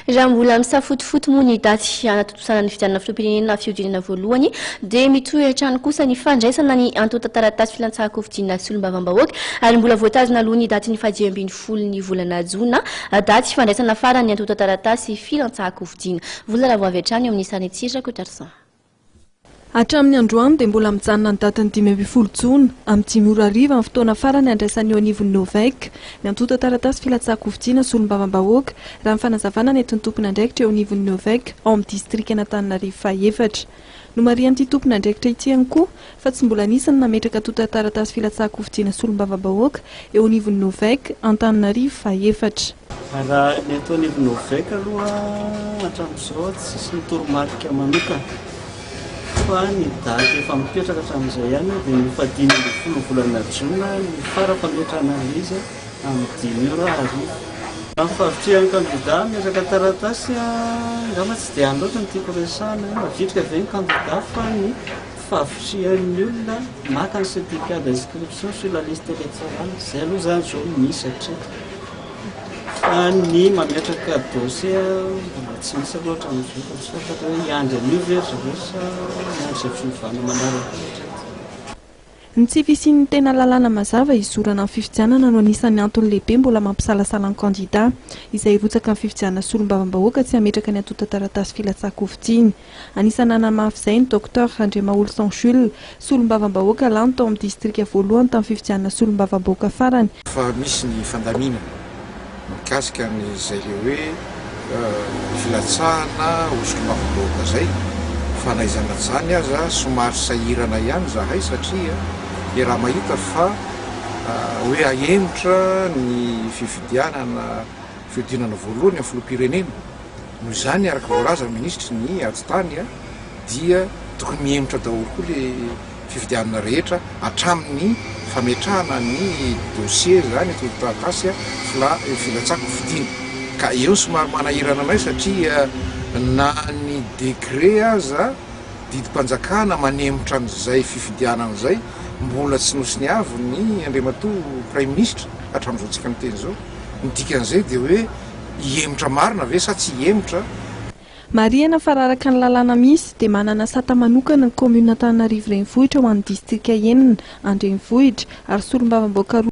Raha mbola misafotofoto moa ny daty hanatontosana ny fifidianana filoham-pirenena fihodinana voalohany dia mitohy hatrany kosa ny fandraisana ny antontan-taratasy filatsahan-kofidina solombavambahoaka ary mbola voatazona aloha ny datin'ny faha-15 ny volana jona, daty fandraisana farany ny antontan-taratasy filatsahan-kofidina. Vola raha vao avy hatrany eo amin'ny sarin'i Tsiry Rakotarison. Hatramin'ny androany dia mbola mijanona ny datin'ny 15 jona, amin'ny 5 ora hariva ny fotoana farany handraisan'ny eo anivon'ny OVEC ny antontan-taratasy filatsahan-kofidina solombavambahoaka, raha ny fanazavana nentin'ny tompon'andraikitra eo anivon'ny OVEC ao amin'ny distrikan'Antananarivo fahaefatra. Nomarihan'ity tompon'andraikitra ity ihany koa fa tsy mbola nisy ny nametraka antontan-taratasy filatsahan-kofidina solombavambahoaka eo anivon'ny OVEC Antananarivo fahaefatra. Raha ny eto anivon'ny OVEC aloha hatramin'izao tsisy ny toromarika manokana fa ny daty efa mipetraka hatramin'izay ihany dia ny faha-15 volana jona ny fara-fametrahana an'ilay izy amin'ny 5 ora hariva. Ny fahavitrihan'ny kandida hametraka taratasy angamba tsy dia any loatra no tiako resahana hoe mavitrika ve ny kandida fa ny fahavitrihan'ny olona maka ny certificat d'inscription sur la liste électorale, izay aloha izany izao no misy hatreto. Fa ny mametraka dossier mbola tsy misy aloha hatramin'izao fa tsy fantatra hoe hiandry an'io ve ry zareo sa hiandry izay fiovana manaraka eo hatreto. Ny tsy fisian'ny tena lalàna mazava hizorana amin'ny fifidianana no anisan'ny antony lehibe mbola mampisalasala ny kandida izay hirotsaka amin'ny fifidianana solombavambahoaka tsy hametraka ny antontan-taratasy filatsahan-kofidiny. Anisan'ny nanamafy izay ny Docteur Randriamaholison Jules, solombavambahoaka lany tao amin'ny distrika voalohany tamin'ny fifidianana solombavambahoaka farany. Fa misy ny fandaminana mikasika an'izay le hoe filatsahana ho solombavambahoaka izay, fa na izany na izany aza somary sahirana ihany izahay satria iaraha-mahita fa hoe ahemotra ny fifidianana fihodinana voalohany amin'ny filoham-pirenena. Noho izany, araka voalazan'ny minisitry ny ady tany dia tokony mihemotra daholo koa le fifidianana rehetra hatramin'ny fametrahana ny dossier izany antontan-taratasy filatsako hofidiana. Ka eo somary manahirana anay satria na ny décret aza, didim-panjakana manemotra an'izay fifidianana izay, mbola tsy nosoniavin'ny Andriamatoa Praiminisitra hatramin'izao tsika miteny izao. Ny dikan'izay dia hoe hihemotra marina ve sa tsy hihemotra? Marihana fa raha araka ny lalàna misy dia manana sata manokana ny kaominina Antananarivo Renivohitra ho an'ny distrika enina an-drenivohitra ary solombavambahoaka roa.